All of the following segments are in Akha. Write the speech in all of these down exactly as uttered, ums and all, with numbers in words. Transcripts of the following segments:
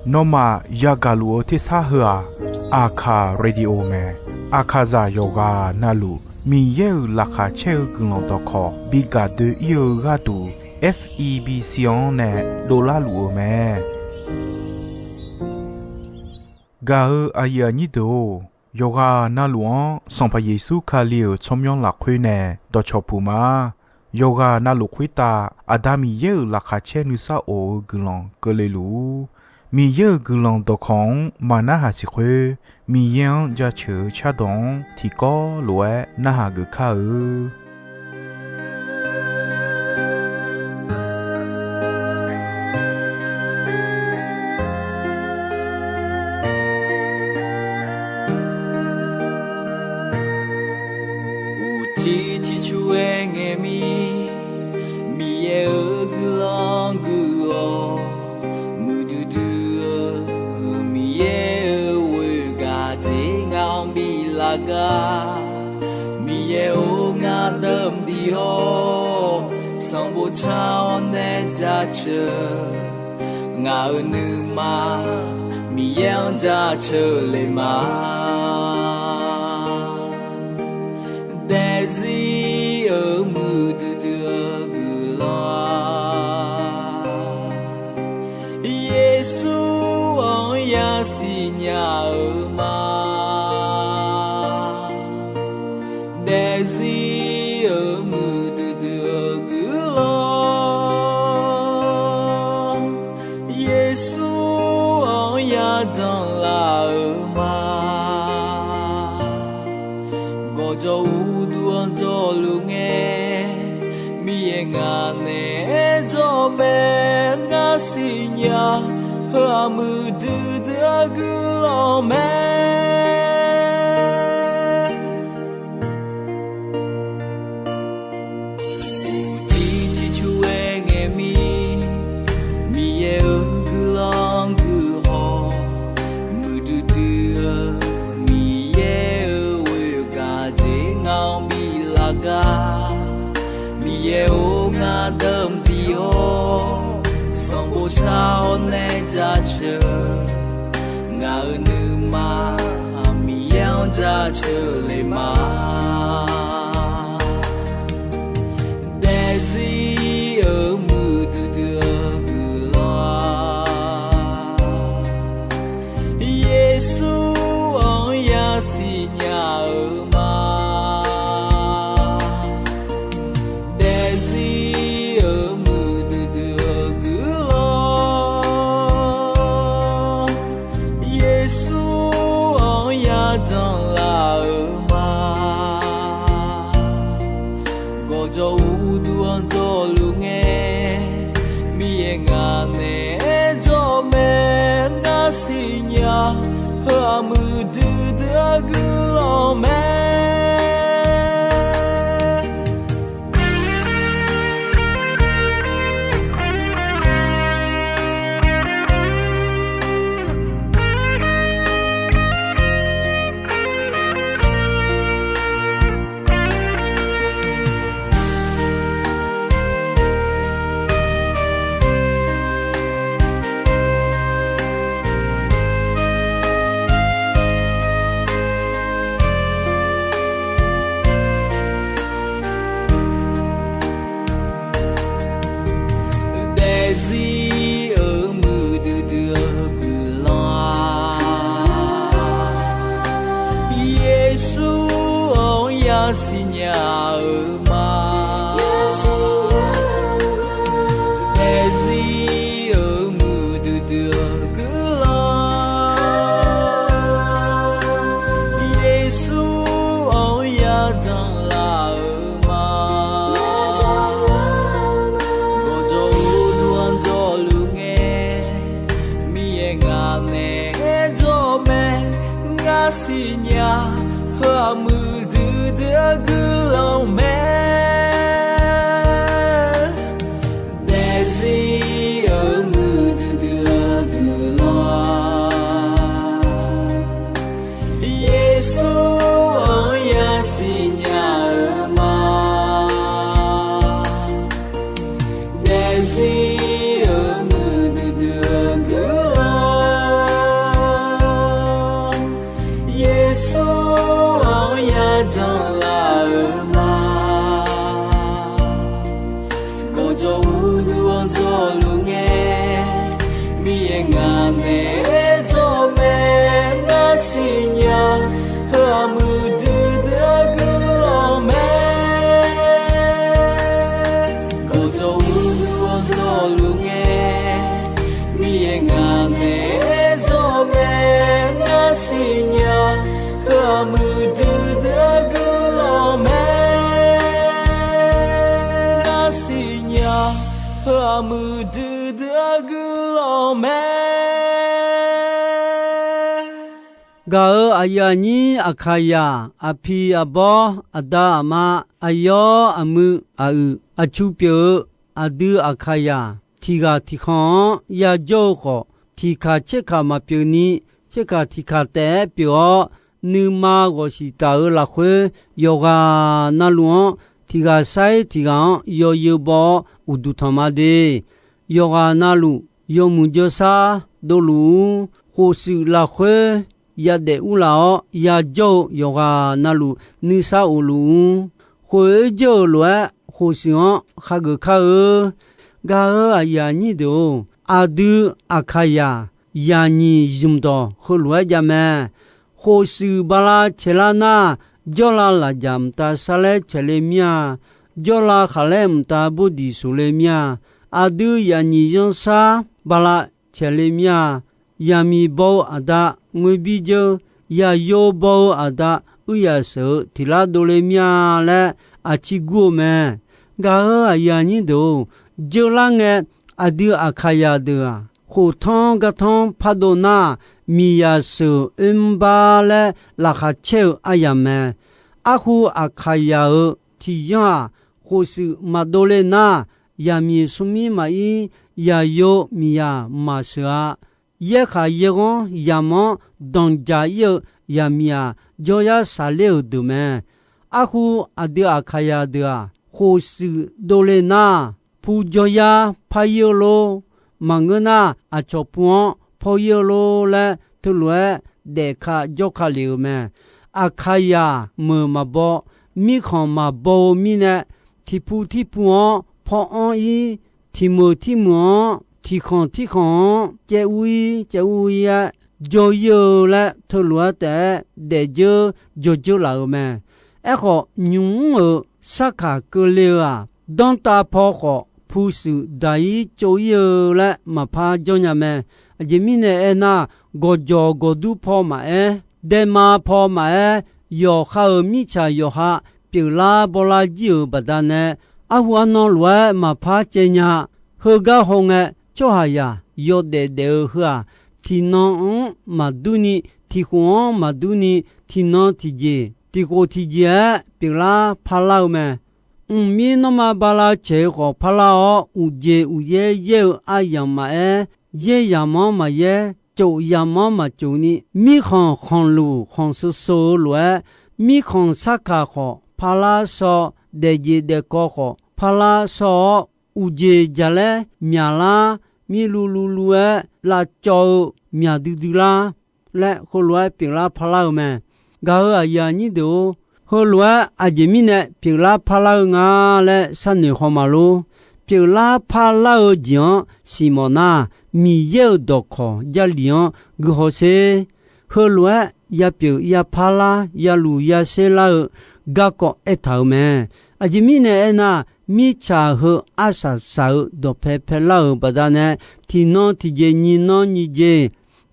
Nawmaf yagaq luf-eu tersar heu-aq, Aqkaq Radio mae. Aqkaqzaq yawqghaq navluf Miqyaer-euq laqkhaq caer-eu guiqlanq dawqkawq bi gaq doe-ir-eu gharduq, F E B C-anr nae dovlar luf-eu mae. Gaq-eu aqyuif aqnyir deuq-or, yawqghaq navluf-anr Sanqpaq Yeqsur Kali-euq tsawrmyanr lafkhoer nae dawqcawq puq ma. Yawqghaq navluf khoertav Aqda Miqyaer-euq laqkhaq caer nuisar of-eu guiqlanq keuvle luf-ur. Miqyaer-euq guiqlanq dawqkawq-anr maqnarhaq siq khoer, Miqyaer-anr jaceuq-eu cardawq-anr tiqkawv lof-aer narhaq geuf kar-eu. Uqcif ciqcur-aer ngae mir, Miqyaer-euq guiqlanq gui-awr, muiqdui dui-eu Miqyaer-euq ghoer gaq dzer ngaq-anr bi lar gar. Miqyaer-or, ngar deuq mqdiq-awr, sanqbof car-awr nae jaceuq. Ngaq-euq nuima Miqyaer-anr jaceuq le ma. Daefzir-euq muiqdui dui-eu guiqlanq-a, Yeqsur-anr yasiq nya-eu ma. Daefzir-euq muiqdui dui-eu guiqlanq, Yeqsur-anr yajanq laf-eu ma. Gawqjawq uqduq-anr jawrluf ngae, Miqyaer ngaq naeq-aer jawr mae. Ngar siqnya, heu-aq muiqdui dui-eu guiqlanq mae. Uqcif ciqcur-aer ngae mir, Miqyaer-euq guiqlanq gui-awr, muiqdui dui-eu Miqyaer-euq ghoer gaq dzer ngaq-anr bi lar gar. Miqyaer-or, ngar deuq mqdiq-awr, sanqbof car-awr nae jaceuq. Ngaq-euq nuima Miqyaer-anr jaceuq le ma. Daefzir-euq muiqdui dui-eu guiqlanq-a, Yeqsur-anr yasiq nya-eu ma. Daefzir-euq muiqdui dui-eu guiqlanq, Yeqsur-anr yajanq laf-eu ma. Gawqjawq uqduq-anr jawrluf ngae, Miqyaer ngaq naeq-aer jawr mae. Ngar siqnya, heu-aq muiqdui dui-eu guiqlanq mae. Daefzir-euq muiqdui dui-eu guiqlanq-a, Yeqsur-anr yasiq nya-eu ma. Daefzir-euq muiqdui dui-eu guiqlanq, Yeqsur-anr yajanq laf-eu ma. Gawqjawq uqduq-anr jawrluf ngae, Miqyaer ngaq naeq-aer jawr mae. Ngar siqnya, heu-aq muiqdui dui-eu guiqlanq Dzawrluf ngae, Miqyaer ngaq naeq-aer dzawr mae. Ngar siqnya, heu-aq muiqdui dui-eu guiqlanq mae. Gawqjawq uqduq dzawrluf ngae, Miqyaer ngaq naeq-aer dzawr mae. Ngar siqnya, heu-aq muiqdui dui-eu guiqlanq mae. Ngar siqnya, heu-aq muiqdui dui-eu guiqlanq mae. Gaq-euq aqyuif aqnyir Aqkaqyaq, aqpiq aqbawr, aqda aqma, aqyawr aqmuiq aqyuif, aqcu pyeuf-eu aqdui Aqkaqyaq tiq ghaq tiq khanq-anr yajawr-eu khawf, tiq kaq tser kaq maqpyeuf ni, tser kaq tiq kaq taef-aer pyeuf-awr, nuima ghawqshif taf-euq lafkhoer, yawqghaq navluf-anr tiq ghaq sair tiq ghaq-anr yawzeu baw-awr uqduq tanq ma de. Yawqghaq navluf yawmuiq jawrshar dovluf-ur. Khofshuif lafkhoer yadaef urlaf-awr yajawr-eu yawqghaq navluf nuisar of luf-ur. Khoeq-aer jawr-euq lof-aer khofshuif-anr khageuf kar-eu. Gaq-euq aqyuif aqnyir deuq-or, aqdui Aqkaqyaq yaqnyiq zmqdawq heulof-aer jav mae. Khofshuif bala caeqlar nar, jawrlav lafjaq mqtav sarlaer caeq le mir-a. Jawrlav khaqlaer mqtav bawrdiq soq le mir-a. Aqdui yaqnyiq zanrshar bala caeq le mir-a. Yaqmiq baw-eu aqda ngoerbir dzeur, yaqyo baw-eu aqda uiryaq sheuq-eu tiq lar dov le mir-a laer aqcir gur-eu mae. Gaq-euq aqyuif aqnyir deuq-or, dzeur lar ngae, aqdui Aqkaqyaq deuq-aq, khoftanr gartanr pardov nar, miqyaq sheuq oermr bar laer laqkhaq caer-eu aryamq mae. Arhu Aqkaqyaq-euq tiq yanr-aq, khofshuif maqdov le nar, yaqmiq smrmir maqir, yaqyo miqyaq maqsheuq-a. Yaerkhaq yaerghanr yamq-anr danqdzaq ir-eu yaqmiq-aq, jawryar shaqler-euq deuq mae. Arhu aqdui Aqkaqyaq deuq-aq, khofshuif dovle nar, pu jawryar par ir-eu lor. Maqngeur nar, aqcawq pu-anr paw ir-eu lor laer teulof-aer daefka jawrka lef-euq mae. Aqkaqyaq meuq maqbaw, mirkhanq maqbaw-eu mirnae, tiq pu tirpu-anr paw anr ir, tiq meuq tirmeuq-anr, tiq khanq tirkhanq-anr caev ur ir caev ur ir-aer jawr ir-eu laer teulof-aer taef-aer daefdzeur jawrdzeur laf-euq mae. Aerkhawf, nymq mr-euq sarkaq keuvle-eu-aq, danrtav paw khawf pu shuif daq ir tsov ir-eu laer maqpar janrnya mae. Aqjeq mirnae aernar, gawqjawq gawqdur paw maqaer, daema paw maqaer, yawqha-euq mirtsaq yawqha pyeuflar bawrlar jir-euq baqdanae, arhu arnan lof-aer maqpar caevnya. Heugar hawngae, tsawrhaqzaq yawdaef daef-eu heu-aq, tiqnan-anr maqdurni, tiqkhof-anr maqdurni, tiqnan tiqjeq, tiqkhof tiqjeq-aer pyeuflar parlar-eu mae. Mqmir nanrma bala caeq-eu khawf parlar-awr, uqjeq uqyaer yaer-eu aryamq maqaer, yaer yamq-anr maqyaer, tsof yamq-anr maqtsof ni, mirkhanq khanqluf khanqsheu sheu-eu lof-aer, mirkhanq sarkaq khawf parlar shaw, daefjeq daefkawv khawf parlar shaw-awr, uqjeq jaqlaer myaqlar, mirluv luv luv-aer lavcawv-eu myaq duidui lar laer, heulof-aer pyeuflar parlar-eu mae. Gaq-euq aqyuif aqnyir deuq-or, heulof-aer aqjeq mirnae pyeuflar parlar-eu nga laer sharnoeq haw ma lor. Pyeuflar parlar-eu jeq-anr siqmawf nar, Miqyaer-euq dawqkawq Jarlif-anr guihaw sher. Heulof-aer yapyeuf yaparlar, yaluf yasher lar-eu garkawv aertaq-euq mae. Aqjeq mirnae aernar, mirtsaq heu arsaq saq-eu dawqpae paelar-euq baqdanae, tiqnan tiqjeq, nyiq nan nyiq jeq,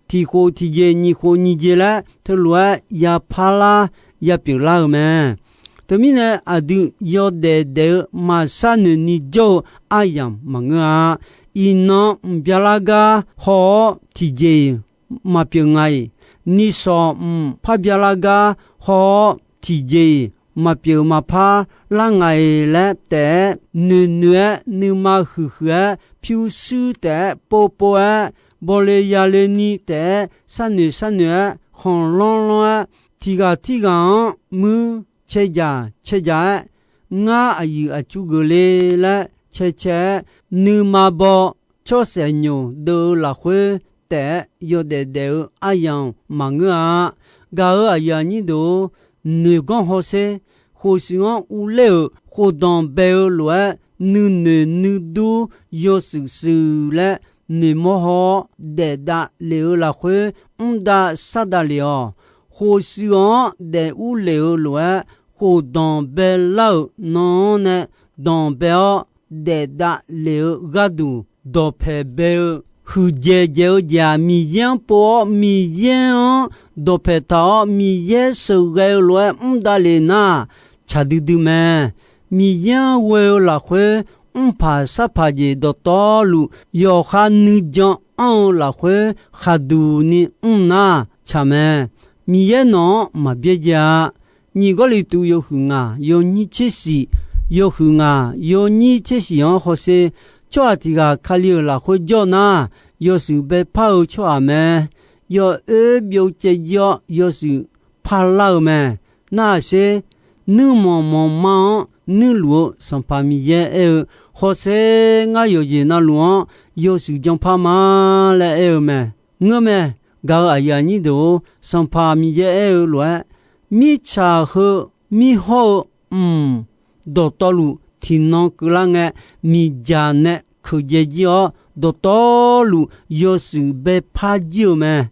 tiqkhof tiqjeq, nyiq khof nyiq jeq laer teulof-aer yaparlar, yapyeuflar-eu mae. Teumirnae, aqdui yawdaef daef-eu maqshar noeq ni jawr-eu aryamq maqngeur-a. Iqnan mq byalar gar haw-awr tiqjeq-iq maqpyeuf nga-iq, nishawq mq par byalar gar haw-awr tiqjeq-iq maqpyeuf maqpar lar nga-iq laer taef-aer, noeqnoeq-aer nuima huiqhuiq-aer pyurshuir taef-aer povpov-aer, bawle yale ni taef-aer sharnoeq sharnoeq-aer khanqlanr lanr-aer, tiqghaq tirghaq-anr muir caejaq caejaq-aer, ngar aqyuif aqtsu geufle laer caecae-aer, nuima baw tsawrsaef nyoq deuv-eu lafkhoer taef-aer yawdaef daef-eu aryamq maqngeur-a. Gaq-euq aqyuif aqnyir deuq-or, noeqganr hawsher. Khofshuif-anr urler-euq khofdanq bae-eu lof-aer nuinoeq nuidur yawshuif shuif laer noeqmawr haw-awr daefdav lef-eu lafkhoer mr dav sar dav lef-awq. Khofshuif-anr daef ur lef-eu lof-aer, khofdanq baelar-euq nan-anr nae danqbae-awr daefdav lef-eu gharduq, dawqpaeq bae-eu huiqdzaeq dzaeq-eu jeq-aq, Miqyaer-anr pov-awr, Miqyaer-anr dawqpaeq taq-awr, Miqyaer sheuqghae-eu lof-aer mr dav lef nar, tsaq duidui mae. Miqyaer-anr ghoe-eu lafkhoer, mrpaq sarpaq jeq dawqtawvluf yawqha nuijan anr-eu lafkhoer khaqduq ni mr nar tsaq mae. Miqyaer nawq-anr maq byaerdzae-a. Nyiq Gawrliqtu yawhuiq ngaq yawnyir tser shif, yawhuiq ngaq yawnyir tser shif-anr hawsher, tsawrhaq tiq ghaq Kali-euq lafkhoer jawr nar, yawshuif baepar-eu tsawrhaq mae. Yawoer byov caev jir-awr yawshuif parlar-eu mae. Narhaq sher, nuirmanq manqma-anr nuirluf-eu Sanqpaq Miqyaer aer-eu, hawsher, ngar yawqjeq navluf-anr yawshuif janpar ma laer aer-eu mae. Ngeurmae, gaq-euq aqyuif aqnyir deuq-or, Sanqpaq Miqyaer aer-eu lof-aer, mirtsaq heu mirhawr-eu mq dawqtawvluf tiqnan keuvlar ngae, miqdzaq nae keuqdzae jir-awr, dawqtawvluf yawshuif baepar jir-eu mae.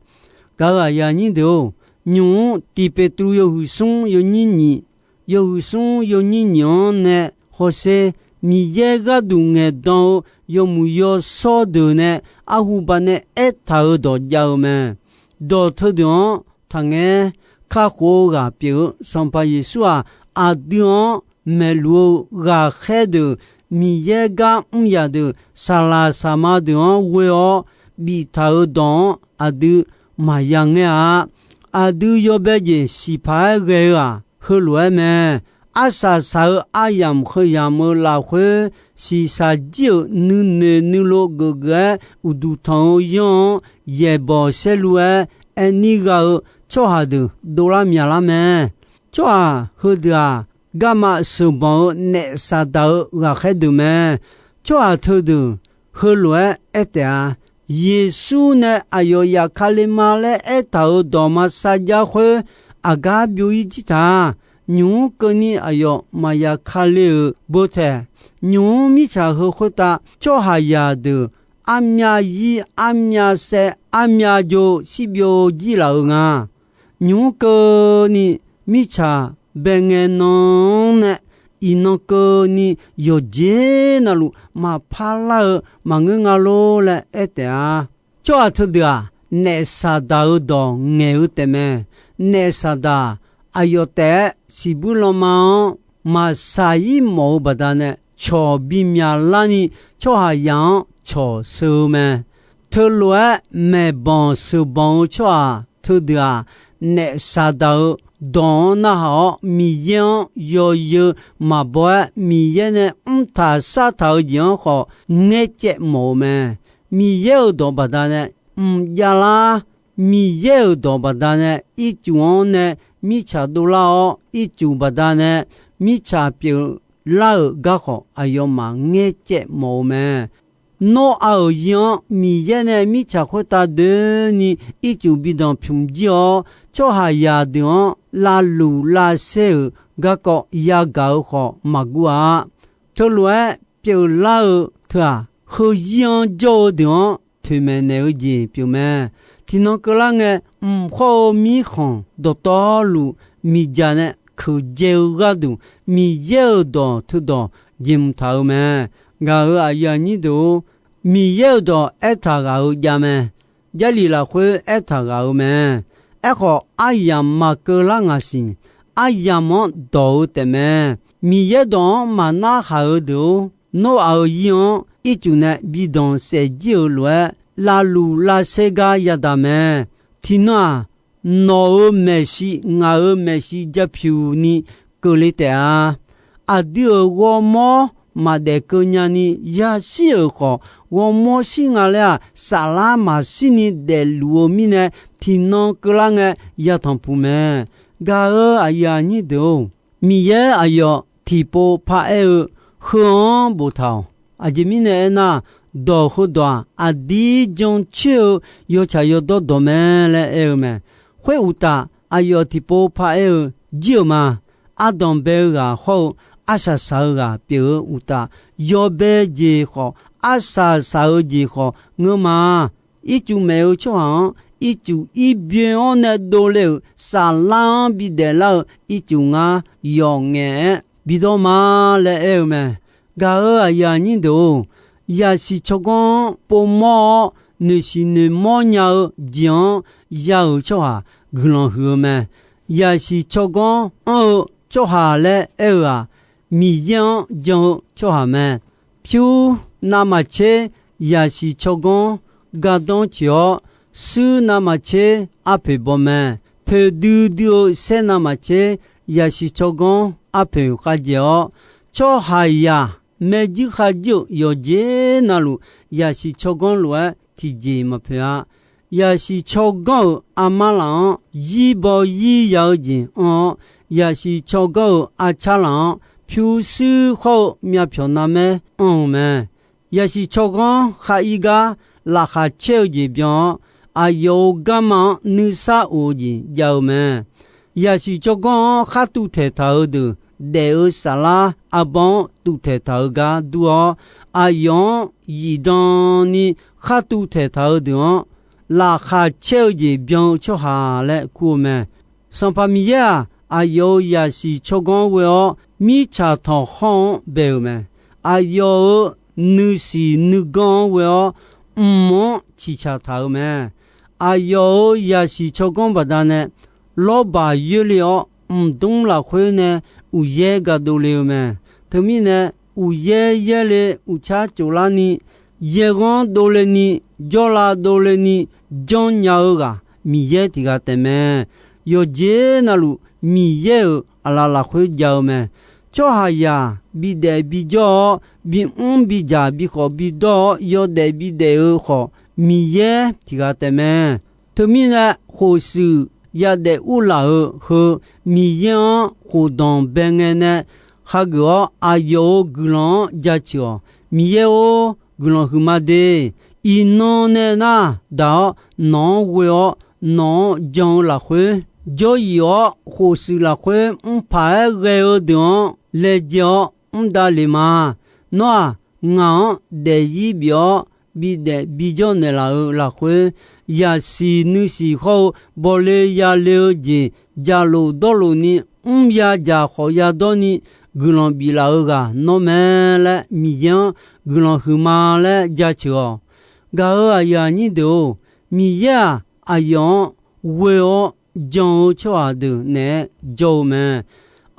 Gaq-euq aqyuif aqnyir deuq-or, nymq-mr Tiq Peqtruv yawhuiq smr yawnyir nyiq, yawhuiq smr yawnyir nyiq-anr nae hawsher, Miqyaer gharduq ngaeqdan-eu yawmuiq yawshawr deuq nae arhu ba nae aertaq-euq dawq jav-eu mae. Dawq teudeuq-anr taqngaer, kakhof-eu ghaq pyeuf-eu Sanqpaq Yeqsur-aq, aqdui-anr maeqluf-eu ghaqkhaer deuq, Miqyaer gar mr yaq deuq, saqlaq saqma deuq-anr ghoe-awr biftaq-euq dawq-anr aqdui maqya ngaer-a. Aqdui yawbae jeq siqpaq-aer ghae-eu-aq, heulof-aer mae. Arsaq saq-eu aryamq heu yamq-eu lafkhoer, shiqshaq jir-euq nuinoeq nuilov geufgeuf-aer uqduq tanq-eu yanr-anr yaeqbawq saerlu-aer aerni gha-eu tsawrhaq deuq dovlar myaqlar mae. Tsawrhaq heudeuq-aq, garma sheuqbanq-eu naef Saqdaq-eu ghaqkhaer deuq mae. Tsawrhaq teudeuq heulof-aer aer taef-a. Yeqsur nae aqyawf yaf ka le ma laer aertaq-euq dawq ma sar jar khoer, aqgar byov-ir jir taq. Nymq-mr keuvni aqyawf maqya ka le-euq beu taeq. Nymq-mr mirtsaq heu khoertav tsawrhaqzaq deuq armyav zir, armyav saev, armyav jo shirbyov jir laf-eu nga. Nymq-mr keuvni mirtsaq bae ngae nan-anr nae, iqnan keuvni yawqjeq navluf maqpar lar-eu maqngeur nga lor laer aer taef-a. Tsawrhaq teudeuq-aq, naef Saqdaq-euq dawq ngaeq-eu taefmae. Naef Saqdaq aqyawf taef-aer siqbuir lanma-anr maqshaq-ir mawf-eu baqdanae, cawq bimyaq larni tsawrhaqzaq-anr cawq sheu-eu mae. Teulof-aer maeqbanq sheuqbanq-eu tsawrhaq teudeuq-aq, naef Saqdaq-euq dawq-anr narhaq-awr, Miqyaer-anr yawzeu maqbaw-aer, Miqyaer nae mrtaq sartaq-eu jeq-anr khawf ngaercaev mawf-eu mae. Miqyaer-euq dawq baqdanae mq javlar. Miqyaer-euq dawq baqdanae ircuf-anr nae mirtsaq dovlar-awr, ircuf baqdanae mirtsaq pyeuflar-euq garkhawf aqyawfmaf ngaercaev mawf-eu mae. Nawr-aq-euq zir-anr Miqyaer nae mirtsaq khoertav doeni ircuf bidanq pymq jir-awr, tsawrhaqzaq deuq-anr lavluf lavsaer-euq garkawv yagaq-eu khawf maqguv-a. Teulof-aer pyeuflar-eu teu-aq, heuzir-anr jawr-eu deuq-anr toeqmaeq naeq-eu jeq pyeufmae. Tiqnan keuvlar ngae, mq khawr-eu mirkhanq dawqtawvluf miqdzaq nae keuqdzae-eu gharduq, Miqyaer-euq dawq teudawq jeq mq taq-eu mae. Ngaq-euq aqyuif aqnyir deuq-or, Miqyaer-euq dawq aertaq ghaq-eu javmae. Jarlif lafkhoer aertaq ghaq-eu mae. Aerkhawf, aryamq maqkeuv lar ngaq siq. Aryamq-anr dawq-eu taefmae. Miqyaer dawq-anr maqnar haq-eu deuq-or, Noraq-euq zir-anr ircuf nae bidanq saef jir-euq lof-aer, lavluf lavsaer gar yadaq mae. Tiqnan-aq, nawq-euq maeqshi, ngaq-euq maeqshi japyuq ni keuvle taef-a. Aqdui-euq ghawrmawr maqdaef keuv nyani yashir-euq khawf, ghawrmawr shir nga laer-aq, saflar maqshir ni daefluf-eu mirnae, tiqnan keuvlar ngae yatanq puq mae. Gaq-euq aqyuif aqnyir deuq-or, Miqyaer aqyawf tiqpov paraer-eu heu-anr boftaq-awq. Aqjeq mirnae aernar, dawq heudawq-aq, aqdir jancoer-eu yawtsaq yawdawr dawq mae laer aer-eu mae. Khoeruqtaf, aqyawf tiqpov paraer-eu jir-euq ma. Ardanq bae-eu ghaq hawr-eu arsaq saq-eu ghaq pyeuf-eu uqtaf, yawbae jeq khawf, arsaq saq-eu jeq khawf ngeur ma. Ircuf maef-eu tsawrhaq-anr ircuf ir byoe-awr nae dovle-euq saflar-anr bidaef lar-eu ircuf ngar yawf ngaef-aer bidawr ma laer aer-eu mae. Gaq-euq aqyuif aqnyir deuq-or, yaqsiq tsawrganr-anr povmawr-awr noeqsiq noeqmawr nya-eu jeq-anr ya-euq tsawrhaq guiqlanq huiq-eu mae. Yaqsiq tsawrganr anr-eu tsawrhaq laer aer-eu-aq, Miqyaer-anr jan-eu tsawrhaq mae. Pyur navmaqtser yaqsiq tsawrganr gardanr tsoeq-awr, suir navmaqtser arpoeq baw mae. Poeqdui dui-eu saer navmaqtser yaqsiq tsawrganr arpoeq khavjaeq-awr, tsawrhaqzaq maerjuir kharjuir-euq yawqjeq navluf yaqsiq tsawrganr lof-aer tiqjeq maqpoeq-a. Yaqsiq tsawrganr-euq armar laf-anr zir baw zir ya-eu jeq anr-awr, yaqsiq tsawrganr-euq arcar laf-anr pyurshuir khawr-eu myavpyawq navmaer anr-eu mae. Yaqsiq tsawrganr khar ir gar laqkhaq caer-eu jeq byan-awr, aqyawf-euq garma-anr nuisar of-eu jeq jav-eu mae. Yaqsiq tsawrganr-anr khar tuvtaeq taq-eu deuq, daef-eu saflar arbawr-anr tuvtaeq taq-eu gar dur-awr, aqyawf-anr zifdan ni khar tuvtaeq taq-eu deuq-anr, laqkhaq caer-eu jeq byan-eu tsawrhaq laer kur-eu mae. Sanqpaq Miqyaer-aq, aqyawf-euq yaqsiq tsawrganr ghoe-awr, mirtsaq tanqkhawr-anr bae-euq mae. Aqyawf-euq nuisiq nuiganr-anr ghoe-awr, mq-anr ciqcaq taq-euq mae. Aqyawf-euq yaqsiq tsawrganr baqdanae lawrbaq yoerle-awr, mqdmr lafkhoer nae uqyaer ga dovle-eu mae. Teumirnae, uqyaer yaerle uqcar tsoflarni, yaerghanr dovle ni, jawrlav dovle ni janrnya-eu ghaq Miqyaer tiq ghaq taef mae. Yawqjeq navluf Miqyaer-euq aqlaf lafkhoer jav-eu mae. Tsawrhaqzaq bidaef bijawr-awr, bimr bidzaq bikhawf bidawr-awr yawdaef bidaef-eu khawf, Miqyaer tiq ghaq taef mae. Teumirnae, khof-eu yadaef urlaf-euq heu Miqyaer-anr khofdanq bae ngae nae khageuf-awr, aqyawf-euq guiqlanq-anr jaceuq-awq. Miqyaer-or, guiqlanq huiqma de. Iqnan nae nar daq-awr nawq-anr ghoe-awr, nawq-anr jan-eu lafkhoer, jawryif-awr khofshuif lafkhoer mrpaq-aer ghae-eu deuq-anr laejae-awr mr davlef ma. Nawr-aq, ngaq-anr daefzir bif-awr bidaef bijawr naeqlaf-euq lafkhoer, yaqsiq nuisiq hawr-eu bawle yale-eu jeq jaqlof dawrlof ni mr ya jaq khawf ya dawr ni guiqlanq biflaf-eu ghaq nawr mae laer Miqyaer-anr guiqlanq huiqma laer jaceuq-awq. Gaq-euq aqyuif aqnyir deuq-or, Miqyaer-aq, aqyawf-anr ghoe-awr jan-eu tsawrhaq deuq naeq-aer jawr-eu mae.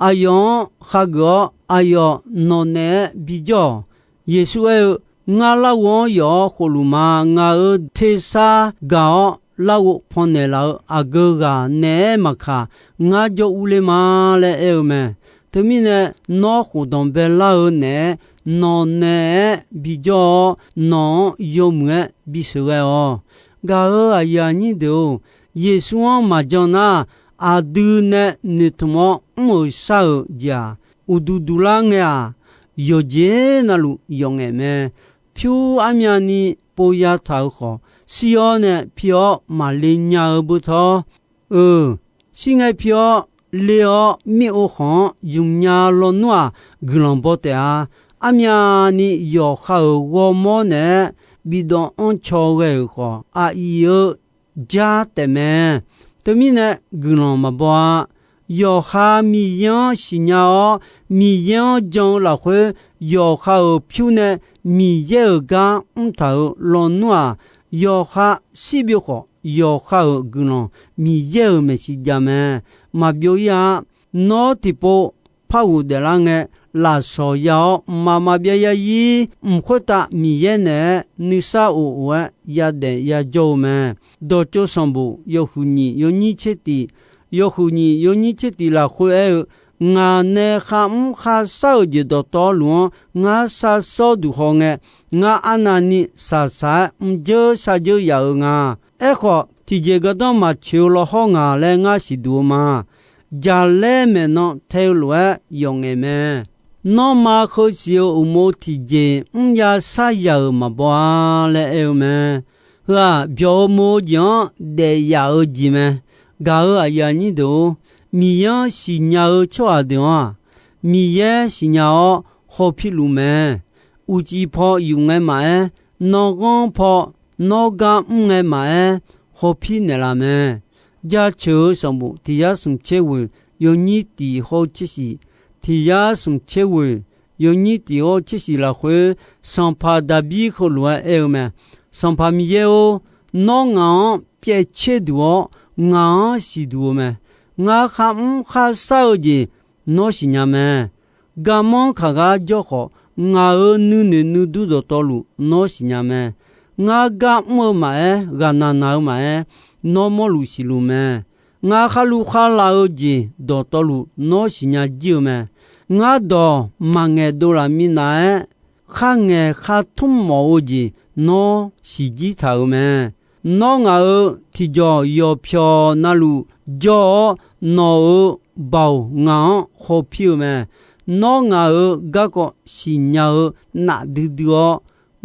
Aqyawf-anr khageuf-awr, aqyawf nawq naeq-aer bijawr-awq. Yeqsur aer-eu, Ngar larghov-anr yawf-awr khofluf ma. Ngaq-euq tersar gaq-awr larghov pannaeq laf-eu aqgeu ghaq naeq-aer maqkaq, ngar jawr urler ma laer aer-eu mae. Teumirnae, nawr khofdanq baelar-eu naeq-aer nawq naeq-aer bijawr-awr, nawq-anr yawmuiq-aer bisheuq ghae-awq. Gaq-euq aqyuif aqnyir deuq-or, Yeqsur-anr maqjan nar, aqdui nae noeqtmq-awr mr-euq shar-euq jeq-aq, uqduq duq lar ngae-aq, yawqjeq navluf yawf ngaef mae. Pyur armyavni pov ya taq-euq khawf, shir-awr nae pi-awr maqle nya-eu beu tawr. Euq, shir ngae pi-awr le-awr mir-or khanq-anr ymq nya lawnmr-aq, guiqlanq baw taef-a. Armyavni yawqha-euq ghawrmawr naeq-aer bidawv anrcaw ghae-euq khawf, aqyuif-eu jar taefmae. Teumirnae guiqlanq maqbaw-a. Yawqha Miqyaer-anr siqnya-awr, Miqyaer-anr jan-eu lafkhoer, yawqha-euq pyur nae Miqyaer-euq gar mrtaq-euq lawnmr-aq, yawqha shirbyov khawf, yawqha-euq guiqlanq Miqyaer-euq maeqshi jav mae. Maqbyov ir-a. Nawr tiqpov par ghofdaef lar ngae, lafsawq ya-awr mqmaq maqbyav ya ir. Mq khoertav Miqyaer naeq-aer nuisar of of-aer yadaef yajawr-eu mae. Dawqtsov sanqbof yawhuiq nyiq yawnyir tser tiq, yawhuiq nyiq yawnyir tser tiq lafkhoer aer-eu, Ngaq nae kharmr kharshar-euq jeq dawqtawvluf-anr ngar shar sawr duq haw ngae, ngar arnavni shaqshaq-aer mrjeur sharjeur yaf-eu nga. Aerkhawf, tiqjeq gardanr maqtsoeq-eu lawhawr ngaq laer ngar siqduq-eu ma. Jaqlaer maeqnan tae-eu lof-aer yawf ngaef mae. Nanrma heusiq-eu uqmov tiqjeq mrya shar yaq-euq maqbaw-a laer aer-eu mae. Heu-aq, byawq-eu mo-eu jeq-anr daef yaf-eu jeq mae. Gaq-euq aqyuif aqnyir deuq-or, Miqyaer-anr siqnya-eu tsawrhaq deuq-anr-aq, Miqyaer siqnya-awr hawpir luf mae. Uqcif paw yuf ngae maqaer, nanrghanr paw nawr gar mr ngae maqaer, hawpir naeqlaf mae. Jaceuq-eu sanqbof tiq yar smq tser ghoeq yawnyir tiq hawr-eu tser shiq, tiq yar smq tser ghoeq yawnyir tiq hawr-eu tser shiq lafkhoer, sanqpaq Daqbir heulof-aer aer-eu mae. Sanqpaq Miqyaer-or, nawr ngaq-anr pyaev tser duq-awr, ngaq-anr siqduq-eu mae. Ngar kharmr kharshar-eu jeq nawr siqnya mae. Garmanr kaq gar jawr khawf, ngaq-euq nuinoeq nuidur dawqtawvluf nawr siqnya mae. Ngar gar mr-eu maqaer, ghaqnaq naq-eu maqaer, nawr mawrluf siqluf mae. Ngar kharluv kharlaf-eu jeq dawqtawvluf nawr siqnya jir-eu mae. Ngar dawq maqngaeq dovlaf minav-aer, kharngaeq khartmr mawf-eu jeq nawr siqjir taq-euq mae. Nawr ngaq-euq tiqjawq yawqpyawq navluf jawr-awr, nawq-euq baoq ngaq-anr hawpir-eu mae. Nawr ngaq-euq garkawv siqnya-eu nafdui dui-awr,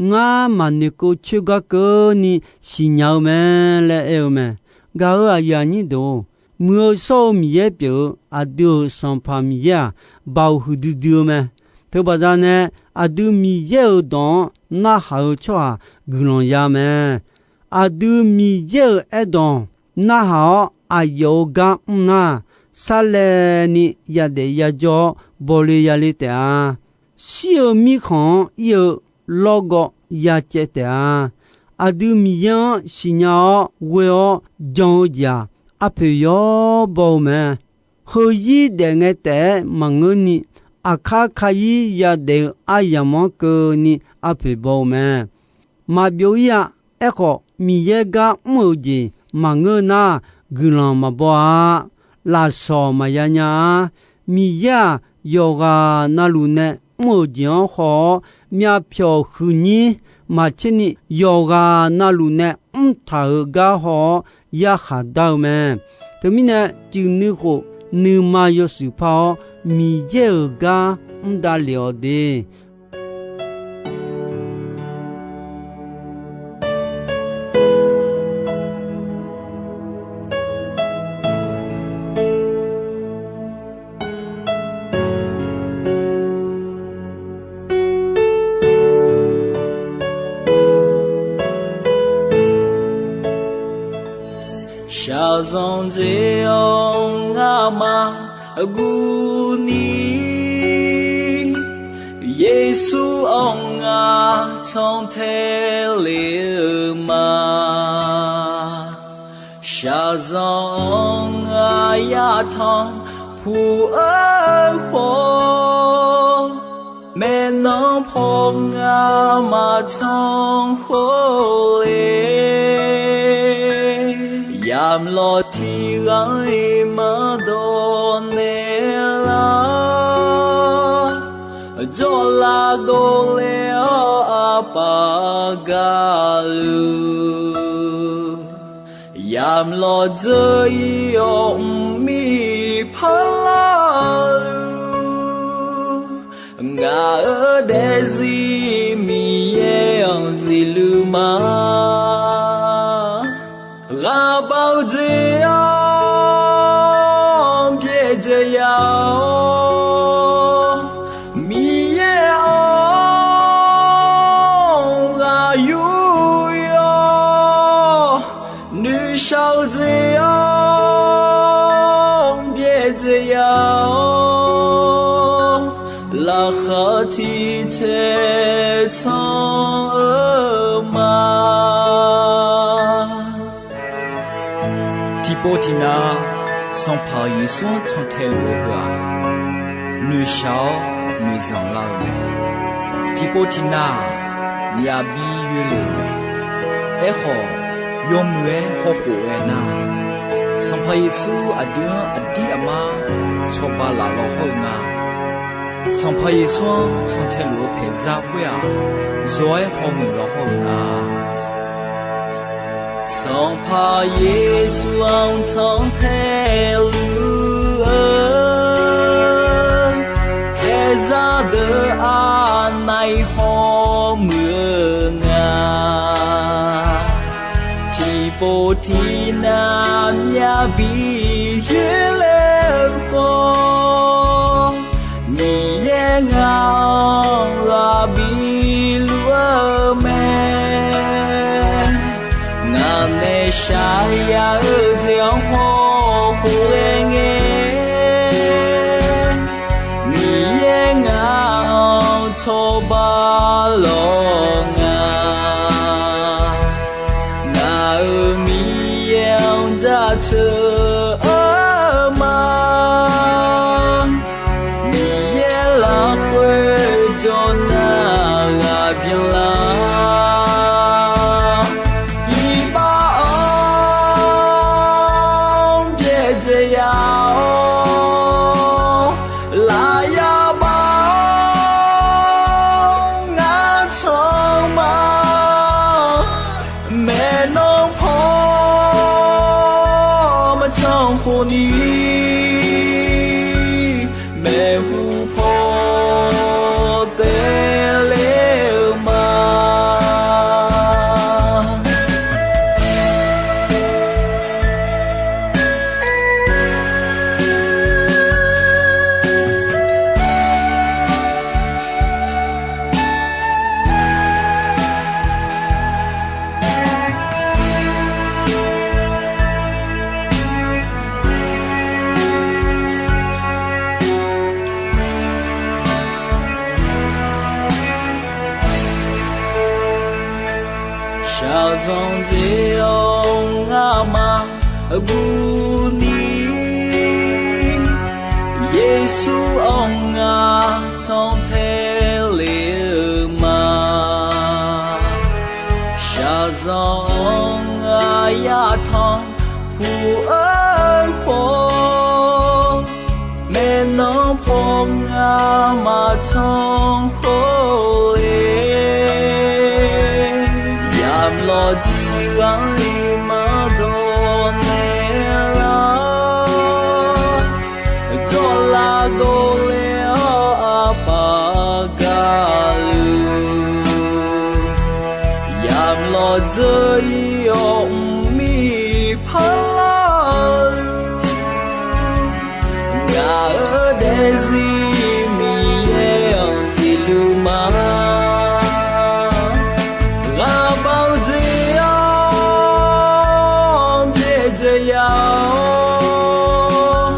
ngar maqnoeqkeuv coer gar keuvni siqnya-eu mae laer aer-eu mae. Gaq-euq aqyuif aqnyir deuq-or, muiq-eu shawr-eu Miqyaer pyeuf-eu aqdui-euq Sanqpaq Miqyaer-aq, baoq huiqdui dui-eu mae. Teubaqda nae aqdui Miqyaer-euq dawq-anr narhaq-eu tsawrhaq guiqlanq ya mae. Aqdui Miqyaer-euq aerdawq narhaq-awr aqyawf-euq gar mr nar, sarlaevni yadaef yajawr-awr bawle yale taef-a. Shir-eu mirkhanq-anr ir-eu lawrgawv yacaev taef-a. Aqdui Miqyaer-anr siqnya-awr ghoe-awr jan-eu jeq-aq, arpoeq yawr baw-eu mae. Heuzir daef ngae taef-aer maqngeurni, aqkar kayir yadaef-eu aryamq-anr keuvni arpoeq baw-eu mae. Maqbyov ir-a. Aerkhawf, Miqyaer gar mr-euq jeq maqngeur nar, guiqlanq maqbaw-a. Lafsawq maqya nya-a. Miqyaer-aq, yawqghaq navluf nae mr-euq jeq-anr haw-awr, myavpyawq huiqnyir maqtserni yawqghaq navluf nae mrtaq-euq gar haw-awr yarkhaq dar-eu mae. Teumirnae, cuif nuikhof nuima yawshuif par-awr, Miqyaer-euq gar mr davlef-awq de. Shaqzanq dzae-awr ngamaf guvni, Yeqsur-anr ngar cantae le-eu ma. Shaqzanq-anr ngar yatanq puq-eu khawf, maeqnan paw ngar maqtanq khawf le. Yamlawr tiq ghaq-iq maqdawq naeqlar, jawrlav dovle-awr aqpaf gaqluf, yamlawr dzeur-ir-awr mqmir parlar-eu, ngaq-euq daefzir Miqyaer-anr zifluf ma. Ghaqbav-eu jeq-anr byaerdzae ya-awr, Miqyaer-anr ghaq yur yawr, noeqshaq-eu jeq-anr byaerdzae ya-awr, laqkhaq tiq taeq tanq-eu ma. Tiqpov tiqnav, Sanqpaq Yeqsur-anr cantae luf-eu heu-aq, noeqshaq-awr noeqzanq lar-eu mae. Tiqpov tiqnav-aq, myavbir yoerle-euq mae. Aerkhawf, yawmuiq-aer hawkhof ghae nar, Sanqpaq Yeqsur aqdui-anr aqdir aqmar cawba laf law hawr-eu nga. Sanqpaq Yeqsur-anr cantae luf-eu paeqzar khoer-aq, zawq-aer hawmuiq law hawr-eu nga. Sanqpaq Yeqsur-anr cantae luf-eu paeqzar deuq aqnaeq hawmuiq-eu nga. Tiqpov tiqnav myavbir yoerle-eu khawf, Shaqyar-eu jeq-anr hawkhof ghae ngae, Miqyaer ngaq-anr cawba lawq nga. Ngaq-euq Miqyaer-anr jaceuq-eu ma. Miqyaer lafkhoer jawr nar ghaq byanlar. Iqbax-anr byaerdzae ya-awr, lafyar bar-awr ngar can ma. Maeqnan paw maqcan khofni, maeqhu paw taev ler-eu ma. Shaqzanq dzae-awr ngamaf guvni, Yeqsur-anr ngar can tae le-eu ma. Shaqzanq-anr ngar yatanq puq-eu khawf, maeqnan paw ngar maqcan khov-e. Yamq lawqjir ghanrlif maqdawq naeq lar, jawrlav dovler-awr aqpaf gaqluf, yamq lawqdzeur-ir-awr mqmir parlar-eu ngaq-euq daefzir Miqyaer-anr zifluf ma. Ghaqbav-eu jeq-anr byaerdzae ya-awr,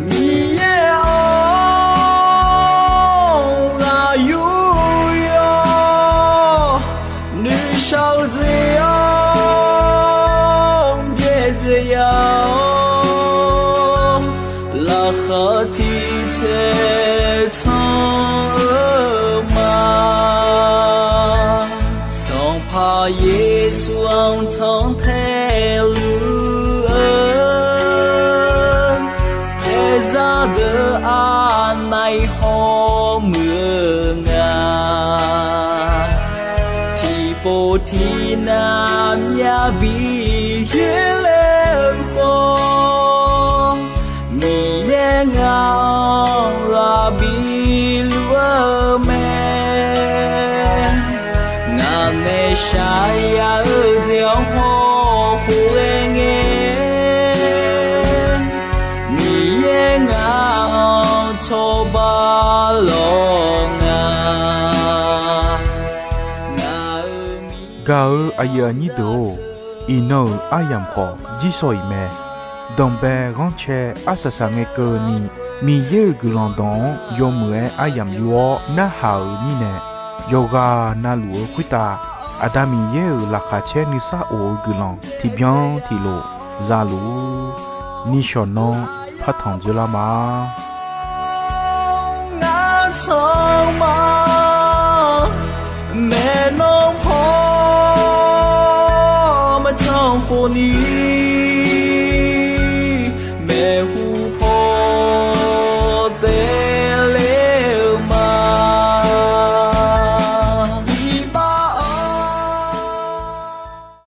Miqyaer-anr ghaq yur yawr, noeqshaq-eu jeq-anr byaerdzae ya-awr, laqkhaq tiq caev can-eu ma. Sanqpaq Yeqsur-anr can tae luf-eu, taerzar deuq aqnaeq hawmuiq-eu nga. Tiqpov tiqnav myav bi yoerler-eu khawf, Miqyaer ngaq-anr ghaq bi luf-eu mae. Ngaq nae shaqyar-eu jeq-anr hawkhof ghae ngae, Miqyaer ngaq-anr cawba lawq nga. Gaq-eu aqyuif aqnyir deuq-or, iqnan-euq aryamq khawf jirshaw-iq mae. Danqbae ghanrcae arsaq saq ngae keuvni, Miqyaer-euq guiqlanq dawq-anr yawmuiq-aer aryamq yur-awr narhaq-euq mirnae, yawqghaq navluf-eu khoertav Aqda Miqyaer-euq laqkhaq caer nuisar of-eu guiqlanq tiqbyan tiqlof zaluf-ur. Nishawq nan partanq dzeurlar ma.